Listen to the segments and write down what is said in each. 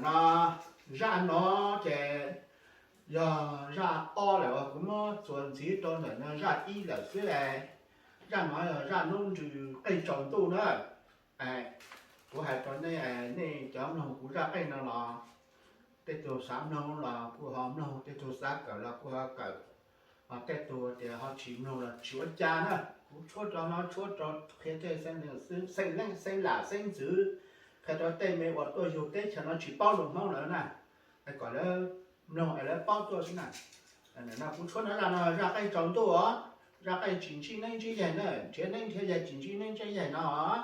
No, zaj no ces yog zaj ob lawm uas kuv muab txuas ntxiv rau ntawm no zaj ib lawm xwb. Zaj no yog zaj Hnub Ntsws Qeej Tsaus Ntuj na. Kuv hais rau nej, nej cov mloog kuv zaj qeej no los tej tug xav mloog los kuj ho mloog, tej tug xav kawm los kuj ho kawm, ho tej tug tias ho tsis mloog los tsis ua cas na. Kuv tshuab rau no tshuab rau qhia tej xeeb lam xeeb ntxwv, qhia rau tej me uas tuaj yug teb chaws no tsis paub lus Hmoob lawm na, kom lawv mloog es lawv paub tuaj xwb na. No kuv tshuab no zaj no zaj qeej tsaus ntuj os, zaj qeej tsis ntsib neeb ntsib yaig na, nrhiav neeb nrhiav yaig tsis ntsib neeb ntsib yaig no os.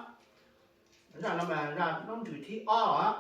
Zaj no mas zaj Hnub Ntsws thib ob os.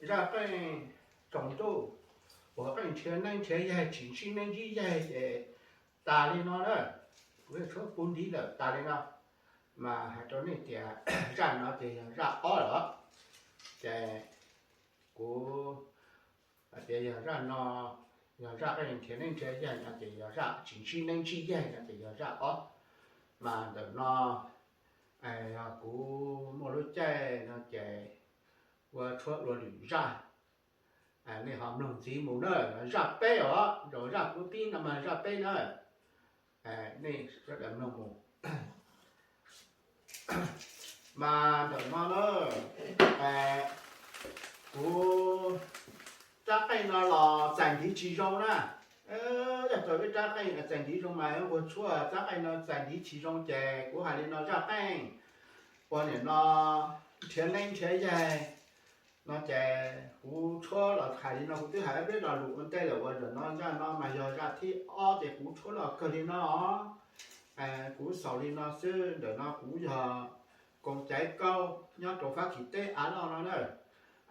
Zaj qeej tsaus ntuj uas qeej nrhiav neeb nrhiav yaig tsis ntsib neeb ntsib yaig ces tas li no na. Kuv tshuab puv ntiv lawm tas li no. Mas hais rau nej tias zaj no ces yog zaj ob lawm. Ces kuv hais tias yog zaj no, yog zaj qeej nrhiav neeb nrhiav yaig no ces yog zaj tsis ntsib neeb ntsib yaig no ces yog zaj ob. Mas ntawm no yog kuv muaj lub caij no ces ua tshuab ua lwm zaj, nej ho mloog ntxiv mus na. Zaj peb os, zaum zaj kuv pib no mas zaj peb na, nej sawv daws mloog mus. Mas ntawm no na, kuv rab qeej no los txais ntiv tsis zoo na. Yog txawm peb rab qeej txais ntiv zoo mas ua tshuab, rab qeej no txais ntiv tsis zoo ces kuv hais li no, zaj qeej uas nim no nrhiav neeb nrhiav yaig no ces kuv tshuab los hais li no, kuv twb hais ob peb lo lus ua ntej lawm uas ntawm no zaj no mas yog zaj thib ob ces kuv tshuab los kawg li no. Kuv xaus li no xwb, ntawm no kuv yog Koom Caiv Kaub nyob rau Fab Kis teb av loj no na.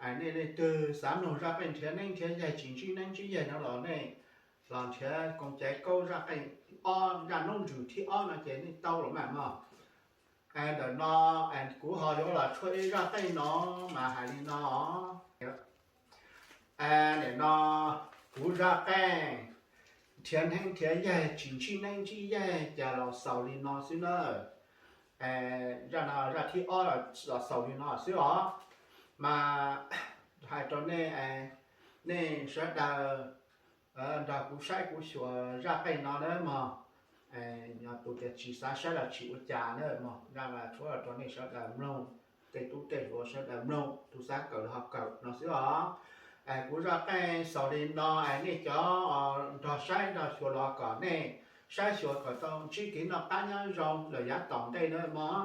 Nej leej twg xav mloog zaj qeej nrhiav neeb nrhiav yaig tsis ntsib neeb ntsib yaig no los nej los nrhiav Koom Caiv Kaub zaj qeej ob, zaj noob ntsws thib ob no ces nej tau los mas mog. Ntawm no kuv ho yuav los tshuab ib zaj qeej no mas hais li no. Nim no kuv zaj qeej nrhiav neeb nrhiav yaig tsis ntsib neeb ntsib yaig ces los xaus li no xwb na. Zaj no zaj thib ob los xaus li no xwb os. Mas hais rau nej, nej sawv daws nrog kuv saib kuv xyuas zaj qeej no na mog. Yog tus tias tsis xav saib los tsis ua cas na mog, zaj no tshuab los rau nej sawv daws mloog, tej tub tej hluas sawv daws mloog, tus xav kawm los ho kawm no xwb os. Kuv zaj qeej xaus li no, nej cov nrog saib nrog xyuas los kom nej saib xyuas kom tau ntsib kev noj qab nyob zoo lawm yav tom ntej na mog.